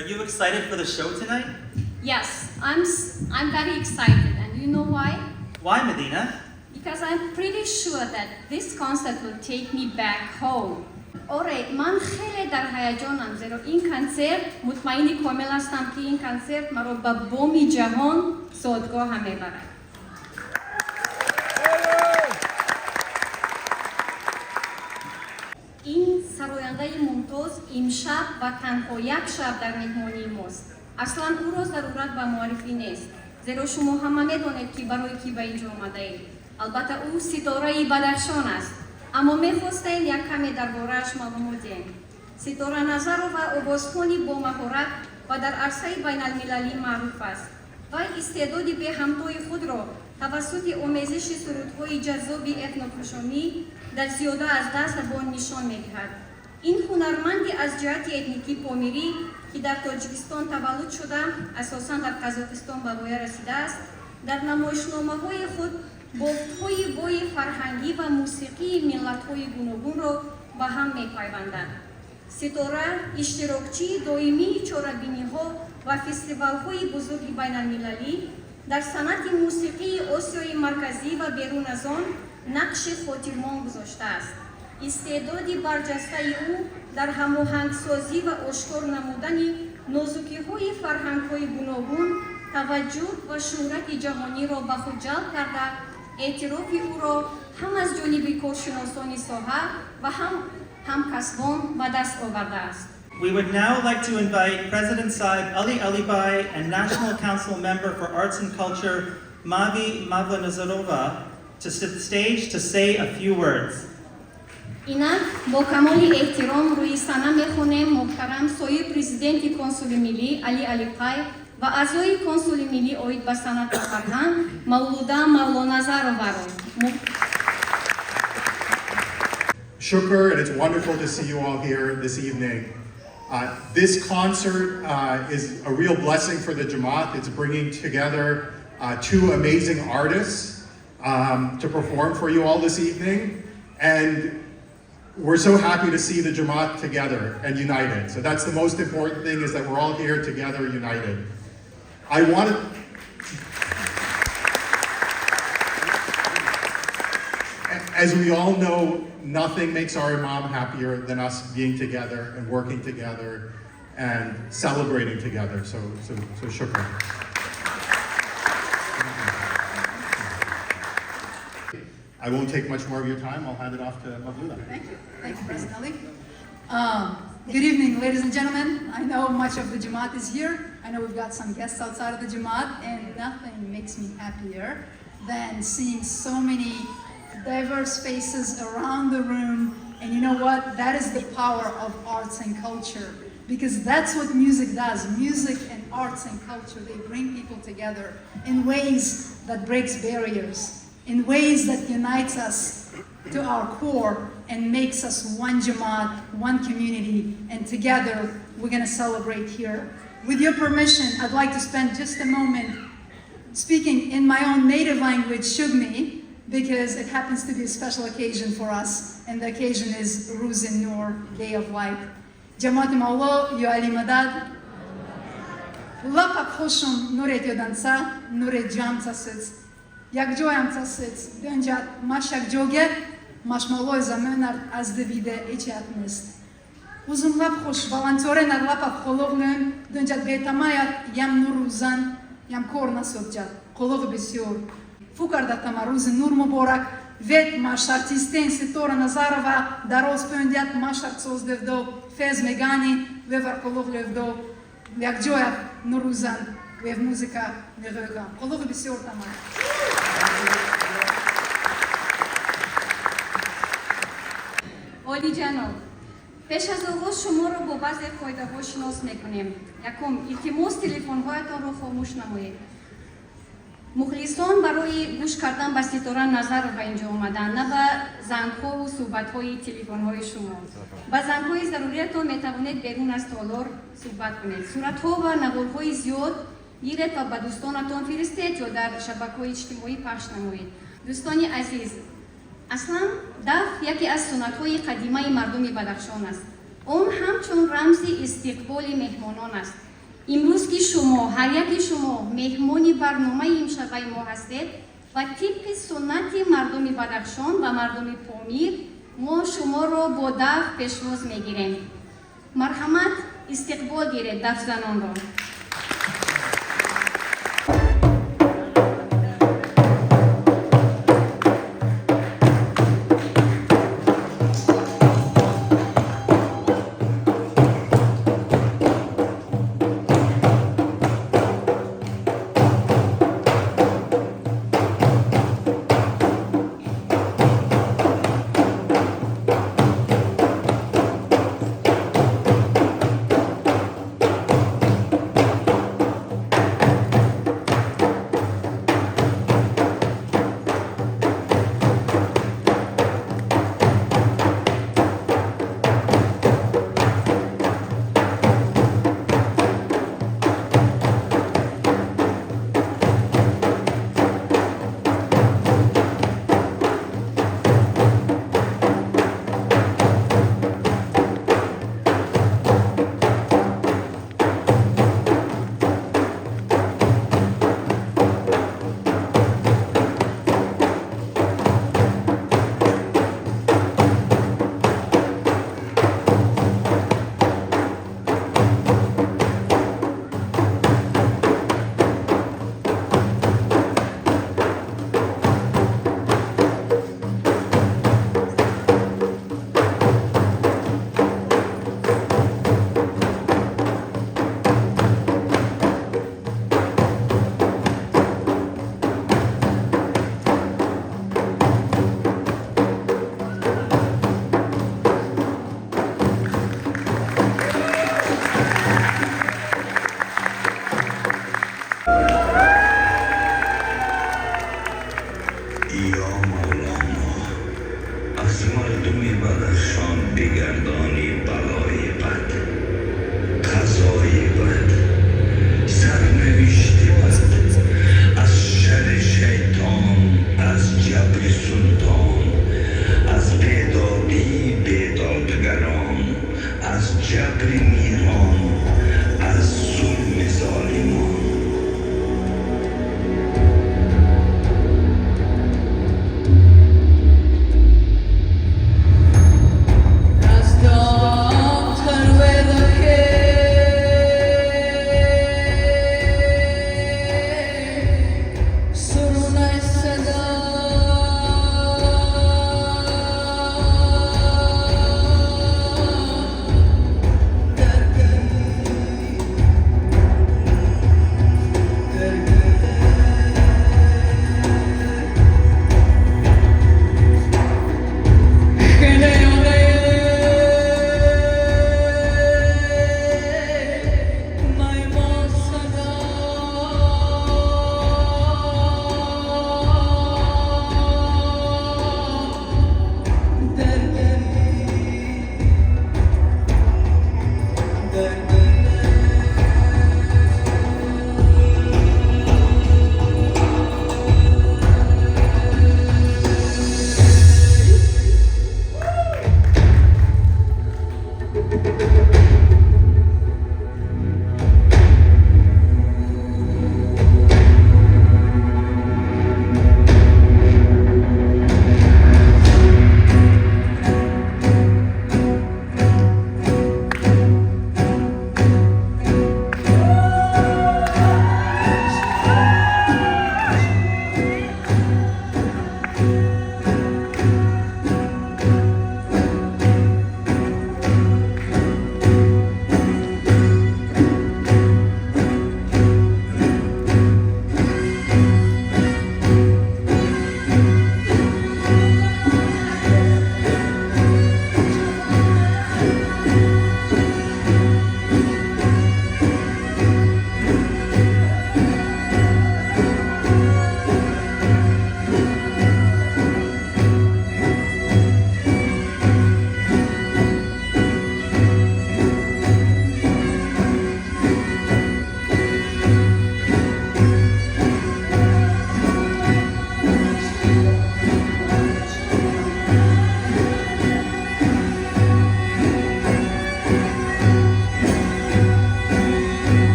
Are you excited for the show tonight? Yes, I'm very excited, and you know why? Why, Medina? Because I'm pretty sure that this concert will take me back home. Оре, ман хеле дар ҳаяҷонам, зеро ин консерт, мутмаини комил ҳастам, ки ин консерт маро ба боми ҷаҳон, зодгоҳам мебарад. Ин сарояндаи мумтоз имшаб ва танҳо як шаб дар меҳмонии мост. Аслан ӯро зарурат ба муаррифӣ нест, зеро шумо ҳама медонед, ки барои кӣ ба инҷо омадаед. Албатта, ӯ Ситораи Бадахшон аст, аммо мехостем як каме дар борааш маълумот диҳем. Ситора Назарова овозхони бомаҳорат ва дар арсаи байналмилалӣ маъруф аст. Вай истеъдоди беҳамтои худро тавассути омезиши сурудҳои ҷаззоби этнокушонӣ дар зиёда аз 10 забон нишон медиҳад. Ин ҳунарманди аз ҷиҳати этникӣ помирӣ, ки дар Тоҷикистон таваллуд шуда, асосан дар Қазоқистон ба воя расидааст, дар намоишномаҳои худ бофтҳои бои фарҳангӣ ва мусиқии миллатҳои гуногунро ба ҳам мепайвандад. Ситора иштирокчии доимии чорабиниҳо ва фестивалҳои бузурги байналмилалӣ дар санъати мусиқии Осиёи Марказӣ ва берун аз он нақши хотирмон гузоштааст. Истеъдоди барҷастаи ӯ дар ҳамоҳангсозӣ ва ошкор намудани нозукиҳои фарҳангҳои гуногун таваҷҷӯҳ ва шӯҳрати ҷаҳониро ба худ ҷалб карда, эътирофи ӯро ҳам аз ҷониби коршиносони соҳа ва ҳам ҳамкасбон ба даст овардааст. We would now like to invite President Saib Ali Alibhai and National Council Member for Arts and Culture Mavi Mavlanazarova to the stage to say a few words. Инак бо камоли эҳтиром рӯи саҳна мехонем муҳтарам соҳиб президенти Консули миллӣ Али Алипай ва аъзои Консули миллӣ оид ба санъат ва фарҳанг Мавлуда Мавлоназароваро. Shukr, and it's wonderful to see you all here this evening. This concert is a real blessing for the Jamaat. It's bringing together two amazing artists to perform for you all this evening. And we're so happy to see the Jamaat together and united. So that's the most important thing, is that we're all here together, united. I want to As we all know, nothing makes our Imam happier than us being together and working together and celebrating together. So shukran. I won't take much more of your time. I'll hand it off to Mavluda. Thank you. Thank you, President Ali. Good evening, ladies and gentlemen. I know much of the Jamaat is here. I know we've got some guests outside of the Jamaat, and nothing makes me happier than seeing so many diverse faces around the room. And you know what? That is the power of arts and culture, because that's what music does. Music and arts and culture, they bring people together in ways that breaks barriers, in ways that unites us to our core and makes us one Jamaat, one community, and together we're gonna celebrate here. With your permission, I'd like to spend just a moment speaking in my own native language, Shugni, because it happens to be a special occasion for us, and the occasion is Ruzi Nur, Day of Light. Ҷамоати Мавло, ё Али мадад, лапак хушум нурет ёданца, нурет ҷамца сыц. Якҷоям цасыц, дөнҷат маш якҷоге, маш молой заменар аз девиде ичат нест. Узум лап хуш волонтерен ар лапак холоғлем, дөнҷат бетамаят ям нурузан, ям кор насобҷат, қолоғ бисёр. Фукарда тама рӯзи нур муборак, вет маш артистен Ситора Назарова, дароз пӯндят маш артсоздевдо, фез мегани, вевар қолоғлевдо, якҷоят нурузан, вев музика меғӯга. Қолоғ бисёр тама. Олиҷаноб, пеш аз оғоз шуморо бо баъзе қоидаҳо шинос мекунем. Якум, илтимос, телефонҳоятонро хомӯш намоед. Мухлисон барои гӯш кардан ба Ситора Назарова инҷо омаданд, на ба зангҳову суҳбатҳои телефонҳои шумо. Ба зангҳои заруриятон метавонед берун аз толор суҳбат кунед. Суратҳо ва наворҳои зиёд гиред ва ба дӯстонатон фиристед ё дар шабакаҳои иҷтимоӣ пахш намоед. Дӯстони азиз, аслан даф яке аз суннатҳои қадимаи мардуми Бадахшон аст. Он ҳамчун рамзи истиқболи меҳмонон аст. Имрӯз ки шумо, ҳар яки шумо меҳмони барномаи имшабаи мо ҳастед ва тибқи суннати мардуми Бадахшон ва мардуми Помир мо шуморо бо даф пешвоз мегирем. Марҳамат, истиқбол гиред дафзанонро.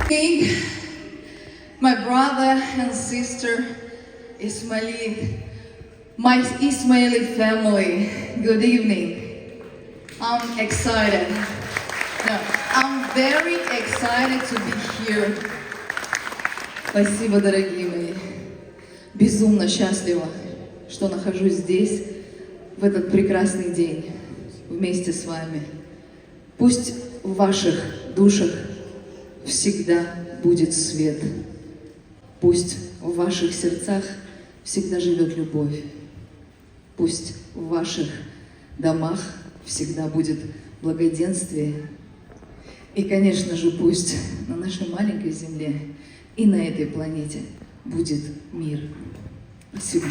Evening, my brother and sister Ismaili, my Ismaili family, good evening. I'm excited. No, I'm very excited to be here. Спасибо, дорогие мои. Безумно счастлива, что нахожусь здесь в этот прекрасный день вместе с вами. Пусть в ваших душах всегда будет свет. Пусть в ваших сердцах всегда живет любовь. Пусть в ваших домах всегда будет благоденствие. И, конечно же, пусть на нашей маленькой земле и на этой планете будет мир. Спасибо.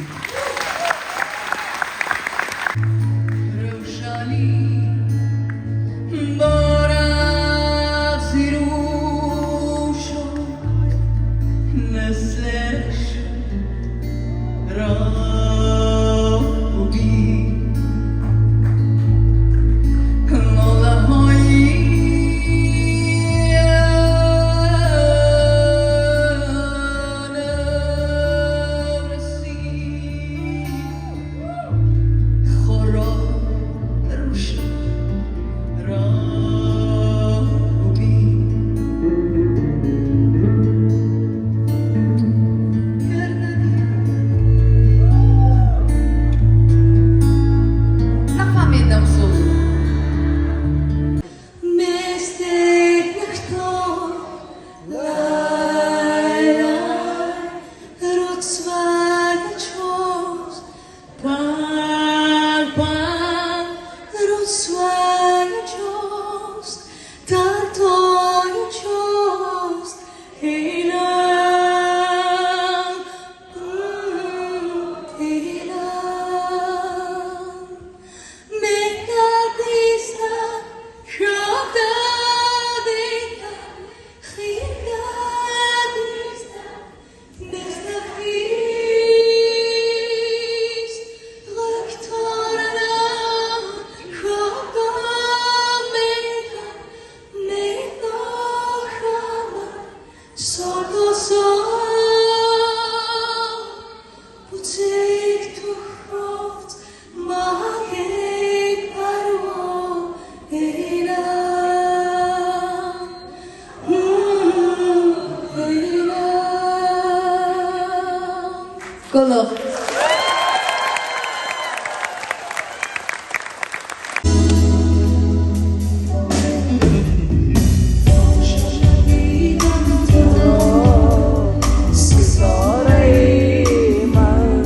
равшанӣ борад зиру шуд мисли роҳ нолаҳои наврасӣ хоро рӯшан роҳ гардани Нафаҳмидам сӯзу. Местехто лай-лай рӯцваячос пал-пал рӯцваячос тартоячос эйлам эйлам Мекадиста шодадита хиркадиста нестахист ректорна шодамека метохама сордосо Putek tu choft mahek parvo eilam eilam. Коло. Ситораи ман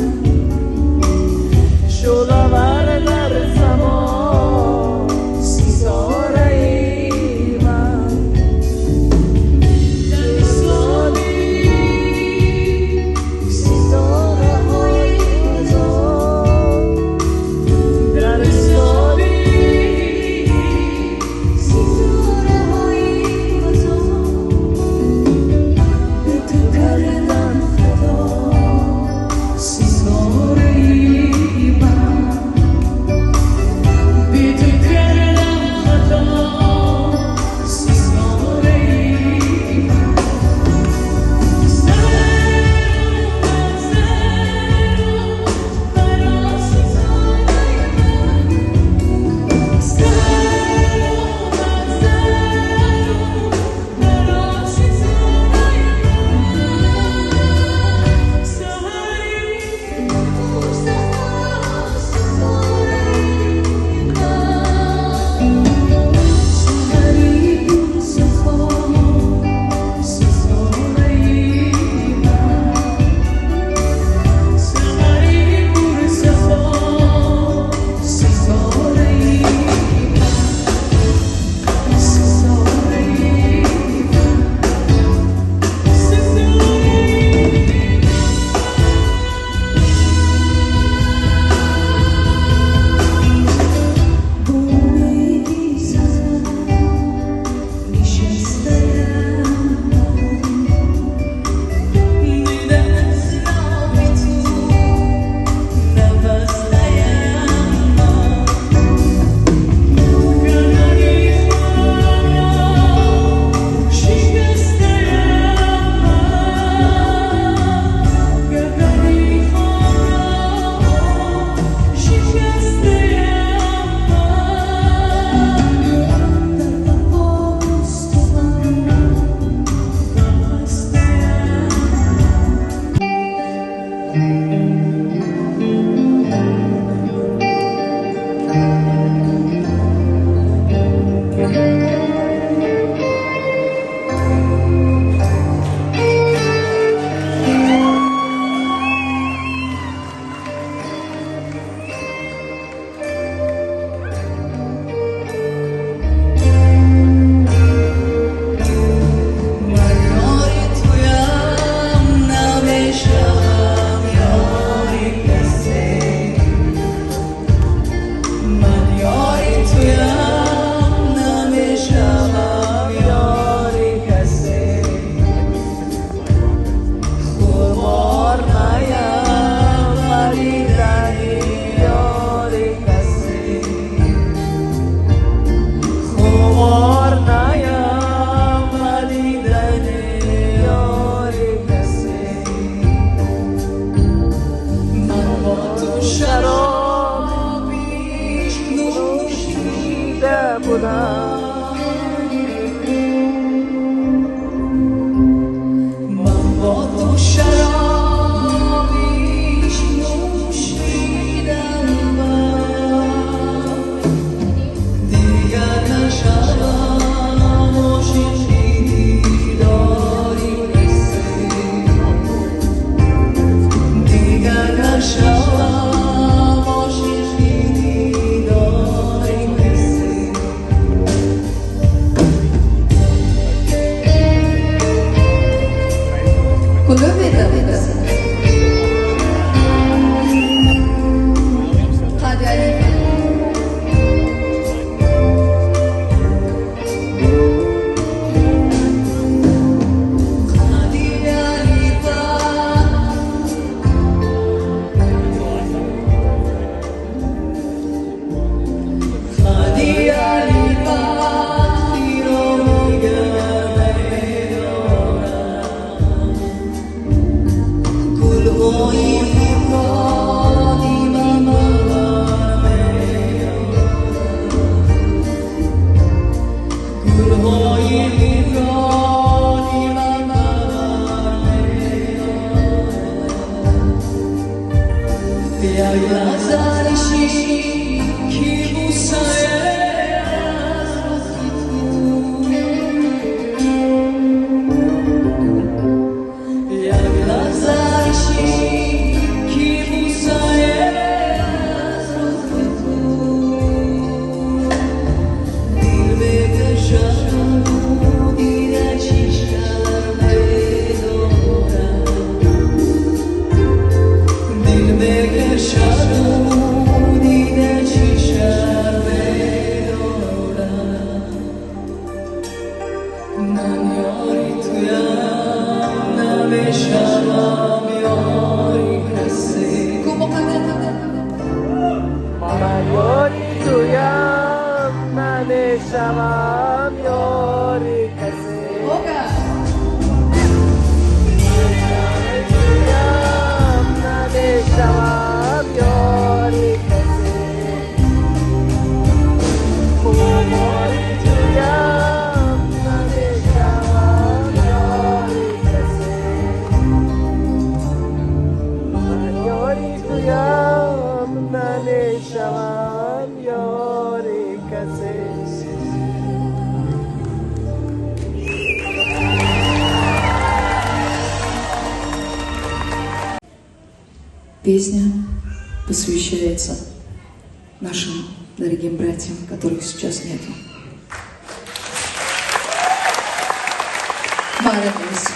шӯълавар дар само, ситораи ман дар мисоли ситораҳои Ман ёри туям, намешавам ёри касе. Ман ёри туям, намешавам ёри касе. Туям, намешавам ёри касе. Хумори туям, намешавам ёри касе. Ман ёри туям, намешавам ёри касе. Песня посвящается нашим дорогим братьям, которых сейчас нету. Молимся.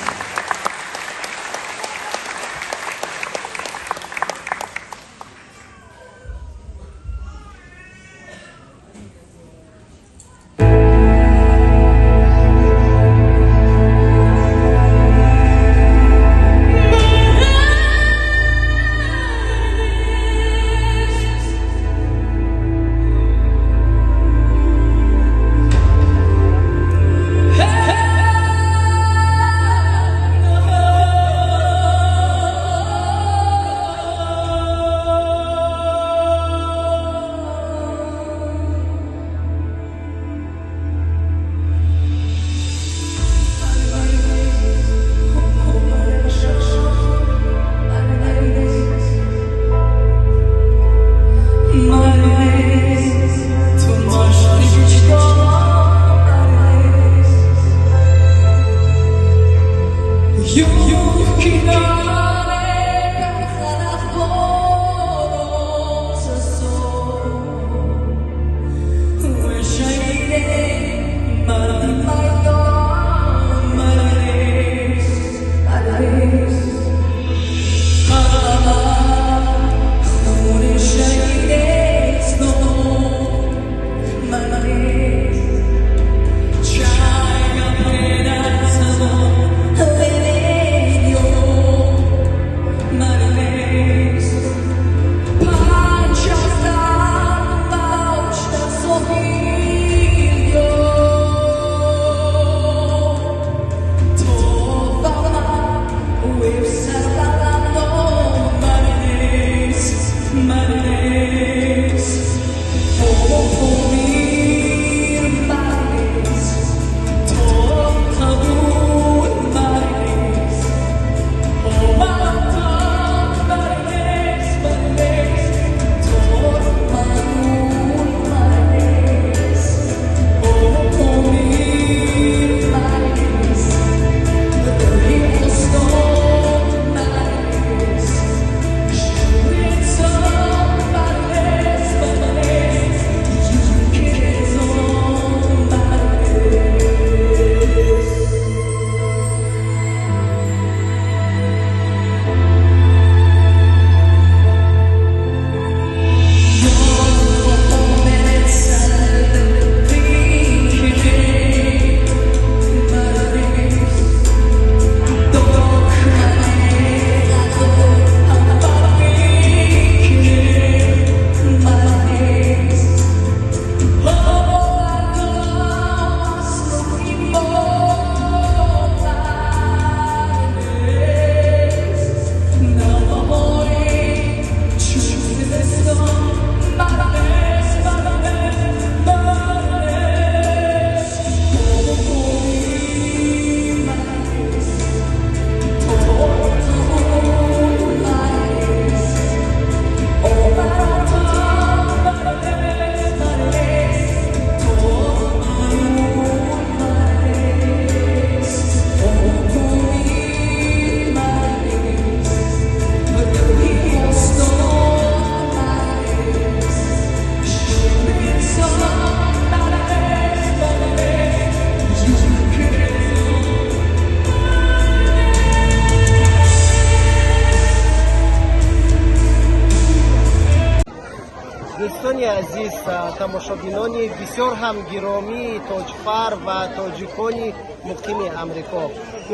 Азиз, тамошобинони бисёр ҳам гиромии Тоҷфар ва тоҷикони муқими Амрико,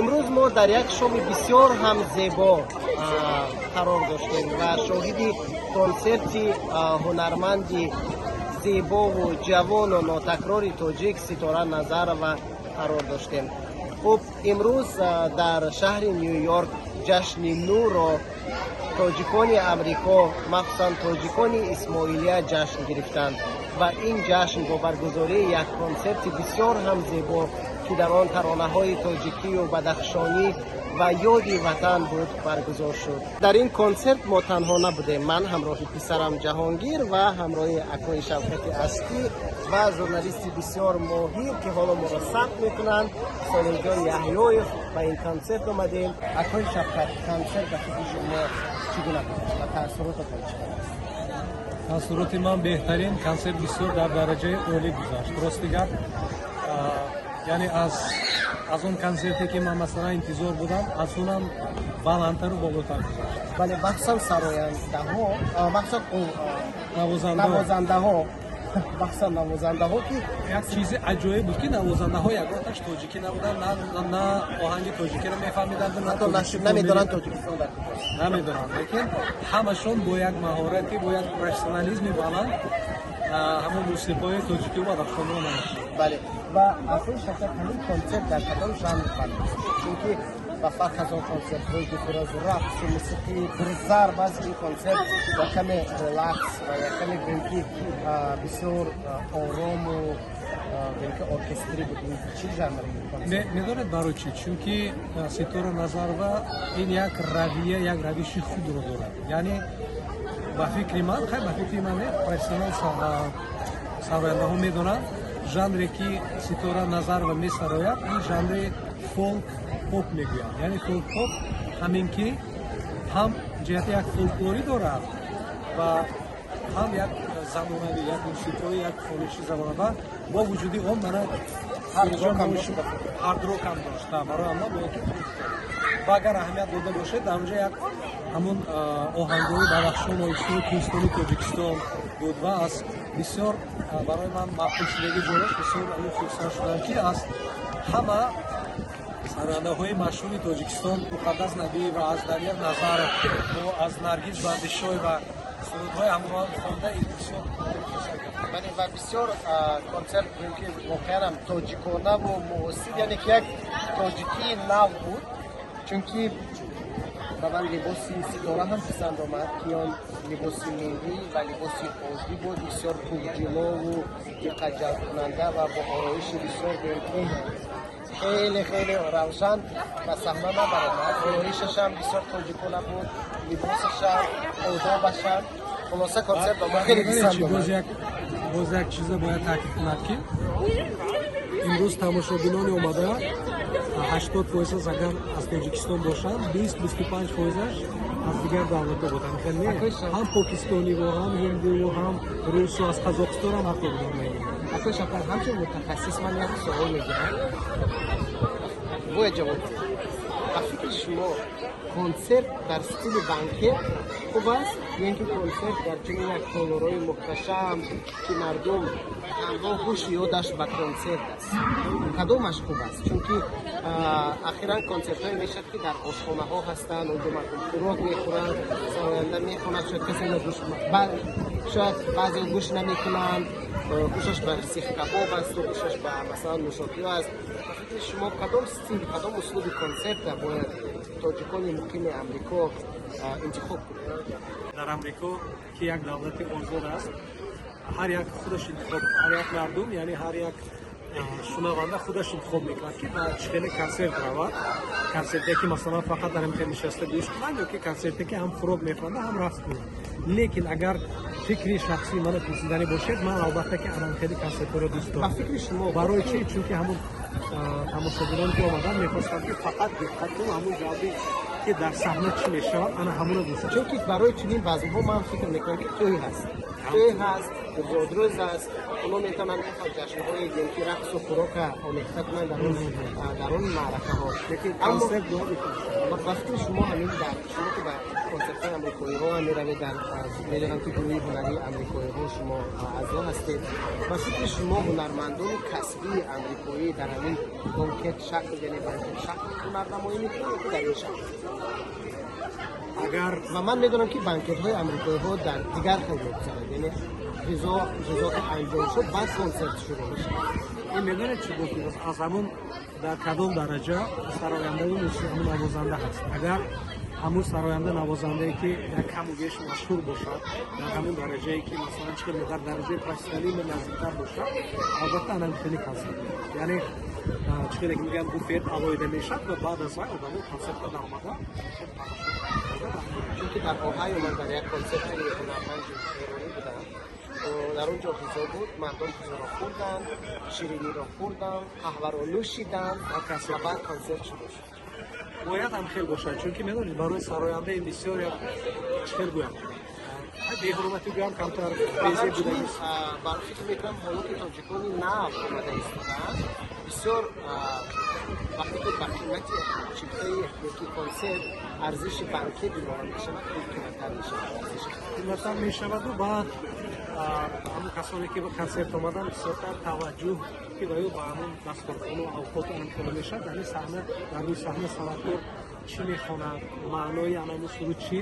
имрӯз мо дар як шоми бисёр ҳам зебо қарор доштем ва шоҳиди консерти ҳунарманди зебову ҷавону нотакрори тоҷик Ситора Назарова қарор доштем. Хуб, имрӯз дар шаҳри Ню Йорк ҷашни нуро тоҷикони Амрико, махсусан тоҷикони Исмоилия, ҷашн гирифтанд ва ин ҷашн бо баргузории як консерти бисёр ҳам зебо, ки дар он таронаҳои тоҷикию бадахшонӣ ва ёди ватан буд, баргузор шуд. Дар ин консерт мо танҳо набудем. Ман ҳамроҳи писарам Ҷаҳонгир ва ҳамроҳи акои Шавкати Аштӣ ва журналисти бисёр моҳир, ки ҳоло моро сабт мекунанд, Солимҷон Яҳёев, ба ин консерт омадем. Акои Шавкат, консерт ба фикри шумо чӣ гуна гузашт ва таассуротатон чӣ гуна аст? Таассуроти ман беҳтарин. Консерт бисёр дар дараҷаи олӣ гузашт. Рости гап, яъне аз он консерте, ки ман масалан интизор будам, аз онам баландтару болотар гузашт. Бале, махсусан сарояндаҳо, махсусан навозандаҳо, махсусан навозандаҳо, ки Як чизи аҷоиб буд, ки навозандаҳо ягонташ тоҷикӣ набуданд, на оҳанги тоҷикиро мефаҳмиданд. Намедонанд Тоҷикистон дар куҷост. Намедонанд, лекин ҳамашон бо як маҳорати, бо як профессионализми баланд ҳамон мусиқиҳои тоҷикию бадахшонро навохтанд. Бале, ва акои Шавкат, ҳамин консерт дар кадом жанр баргузор шуд? Чунки ба фарқ аз он консертҳое, ки пур аз рақсу мусиқии пурзарб аст, ин консерт як каме релакс ва як каме, гӯем ки, бисёр орому, гӯем ки, оркестрӣ буд. Ин чӣ жанри консерт? Медонед барои чӣ? Чунки Ситора Назарова ин як равия, як равиши худро дорад. Яъне ба фикри ман, хай, ба фикри ман не, профессионал сарояндаҳо медонанд, жанре ки Ситора Назарова месарояд, ин жанри фолк поп мегӯянд. Яъне фолк поп ҳамин ки ҳам ҷиҳати як фолклорӣ дорад ва ҳам як замонавӣ, як мусиқиҳои, як хониши замонава. Бо вуҷуди он мана хард-рок ҳам дошт. Барои ҳама бояд ки, ва агар аҳамият дода бошед, дар онҷа як ҳамун оҳангҳои Бадахшон, оҳистои кӯҳистони Тоҷикистон буд ва аз бисёр барои ман маъқул шудаги ҷояш, бисёр хурсанд шудам, ки аз ҳама сарояндаҳои машҳури Тоҷикистон, Муқаддас Набиева, аз Далер Назаров, аз Наргиз Бандишоева сурудҳои ҳамроҳам хонда, ин бисёр. Бале, ва бисёр консерт, гӯем ки, воқеанам тоҷиконаву муосир, яъне ки як тоҷикии нав буд, чунки ба ман либоси Ситора ҳам писанд омад, ки он либоси миллӣ ва либоси оддӣ буд, бисёр пурҷилову диққатҷалбкунанда ва бо ороиши бисёр, гӯем ки, хеле хеле равшан ба саҳна набаромад. Ороишашам бисёр тоҷикона буд, либосашам, одобашам. Хулоса, консерт ба ман хеле писанд омад. Боз як чиза бояд таъкид кунад, ки имрӯз тамошобинони омада 80 фоизаш агар аз Тоҷикистон бошанд, 20-25 фоизаш аз дигар давлатҳо буданд. Хеле ҳам покистониву, ҳам ҳиндуву, ҳам русу, аз Қазоқистон ҳам ҳатто буданд. Акои Шавкат, ҳамчун мутахассис ман як суол мегирам, бояд ҷавоб диҳед. Ба фикри шумо, консерт дар стили банкет хуб аст ё ин ки консерт дар чунин як толорои мухташам, ки мардум танҳо ҳуш ёдаш ба консерт аст, кадомаш хуб аст? Чунки ахиран консертҳое мешавад, ки дар ошхонаҳо ҳастанд, онҷо мардум хӯрок мехӯранд, сароянда мехонад, шояд касе гӯш, шояд баъзео гӯш намекунанд, гӯшаш ба сихкабоб асту гӯшаш ба, масалан, нӯшокиҳо аст. Ба фикри шумо, кадом стил, кадом услуби консерта бояд тоҷикони муқими Амрико интихоб кунанд? Дар Амрико, ки як давлати озод аст, ҳар як худаш интихоб, ҳар як мардум, яъне ҳар як шунаванда худаш интихоб мекунад, ки ба чӣ хеле консерт равад: консерте, ки масалан фақат дар ҳамин нишаста гӯш кунанд, ё ки консерте, ки ҳам хӯрок мехӯранд, ҳам рақс кунанд. Лекин агар фикри шахсии мана пурсиданӣ бошед, ман албатта ки анам хеле консертҳоро дӯст дорам. Ба фикри шумо? Барои чӣ? Чунки ҳамун тамошобиноне, ки омаданд, мехостанд, ки фақат диққату ҳамун ҷавби, ки дар саҳна чӣ мешавад, ана ҳамуно гӯш. Чунки барои чунин базмҳо ман фикр мекунам, ки тӯй ҳаст, тӯй ҳаст. Зодрӯз аст, онҳо метавонанд ҷашнҳои ки рақсу хӯрока омехта кунанд дар он маъракаҳо. Ба фикри шумо, ҳамин дар шумо ки ба консертҳои амрикоиҳо меравед, дар медонам ки гурӯҳи ҳунарии амрикоиҳо шумо аъзо ҳастед, ба фикри шумо, ҳунармандони касбии амрикоӣ дар ҳамин банкет шакл, яъне банкет шакл ҳунарнамоӣ мекунанд ки дар ин шакл? Агар Ва ман медонам, ки банкетҳои амрикоиҳо дар дигар хел мегузарад, яъне ғизо ки анҷом шуд, баъд консерт шурӯъ мешавад. Ин медонед чӣ гуфт? Аз ҳамун дар кадом дараҷа сарояндаву мусиқӣ навозанда ҳаст. Агар ҳамун сароянда навозандае ки як каму беш машҳур бошад, дар ҳамун дараҷае ки масалан чӣ дар дараҷаи профессионалӣ наздиктар бошад, албатта анам хеле консерт, яъне чӣ хеле ки мегӯянд, буфет алоҳида мешавад ва баъд аз вай одамо консертга даромада. Чунки дар Оҳайо ман дар як консерти ҳунарманди эронӣ будам. Дар он ҷо ғизо буд, мардум ғизоро хӯрданд, шириниро хӯрданд, қаҳваро нӯшиданд ва баъд консерт шурӯъ шуд. Бояд ҳам хел бошад, чунки медонед, барои сароянда ин бисёр як, чӣ хел гӯям, беҳурматӣ гӯям, камтар безеб будагист. Бар фикр мекунам, ҳоло ки тоҷикони нав омада истодаанд, бисёр вақте ки ба қимати чиптаи ёки консерт арзиши банкет илова мешавад, хел қиматтар мешавад. Қиматтар мешаваду баъд ҳамун касоне ки ба консерт омадан, бисёртар таваҷҷӯҳ ки ва ё ба ҳамун дастурхону авқоту ҳам хеле мешавад. Дар саҳна, дар рӯи саҳна санъаткор чӣ мехонад, маънои анаму суруд чӣ.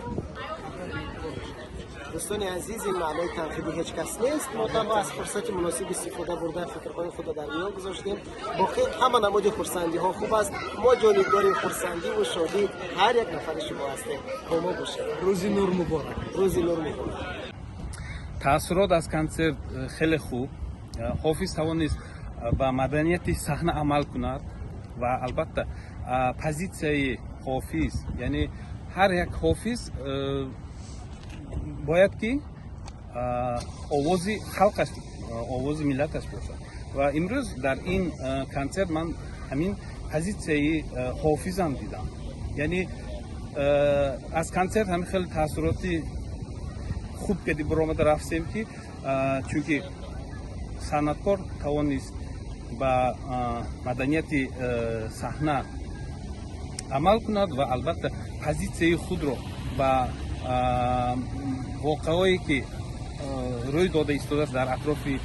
Дӯстони азиз, ин маънои танқиди ҳеҷ кас нест. Мо танҳо аз фурсати муносиб истифода бурда, фикрҳои худро дар миён гузоштем. Боқӣ ҳама намуди хурсандиҳо хуб аст. Мо ҷонибдори хурсандиву шодии ҳар як нафари шумо ҳастем. Бо мо бошед. Рӯзи нур муборак. Рӯзи нур муборак. Таассурот аз консерт хеле хуб. Ҳофиз тавонист ба маданияти саҳна амал кунад ва албатта позитсияи ҳофиз, яъне ҳар як ҳофиз бояд ки овози халқаш, овози миллаташ бошад. Ва имрӯз дар ин консерт ман ҳамин позитсияи ҳофизам дидам. Яъне аз консерт ҳамин хеле таассуроти хуб кади баромада рафтем, ки чунки санъаткор тавонист ба маданияти саҳна амал кунад ва албатта позитсияи худро ба воқеаҳое ки рӯй дода истодааст дар атрофи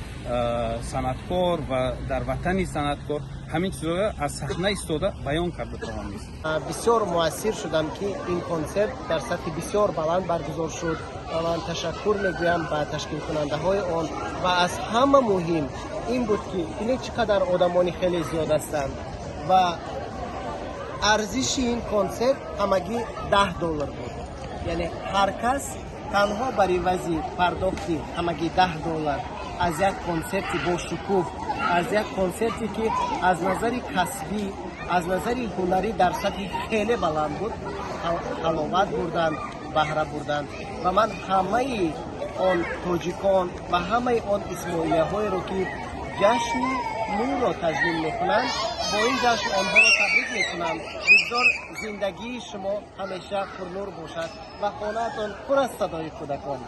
санъаткор ва дар ватани санъаткор, ҳамин чизҳоро аз саҳна истода баён карда тавонист. Бисёр муассир шудам, ки ин консерт дар сатҳи бисёр баланд баргузор шуд ва ман ташаккур мегӯям ба ташкилкунандаҳои он. Ва аз ҳама муҳим ин буд, ки бинед, чӣ қадар одамони хеле зиёд ҳастанд ва арзиши ин консерт ҳамагӣ 10 доллар буд. Яъне ҳар кас танҳо бар ивази пардохти ҳамагӣ 10 доллар аз як консерти бошукӯҳ, аз як консерте ки аз назари касбӣ, аз назари ҳунарӣ дар сатҳи хеле баланд буд, ҳаловат бурданд, баҳра бурданд. Ва ман ҳамаи он тоҷикон ва ҳамаи он исмоилияҳоеро, ки ҷашни нурро таҷлил мекунанд, бо ин ҷашн онҳоро табрик мекунам. Бигзор зиндагии шумо ҳамеша пурнур бошад ва хонаатон пур аз садои кӯдакон.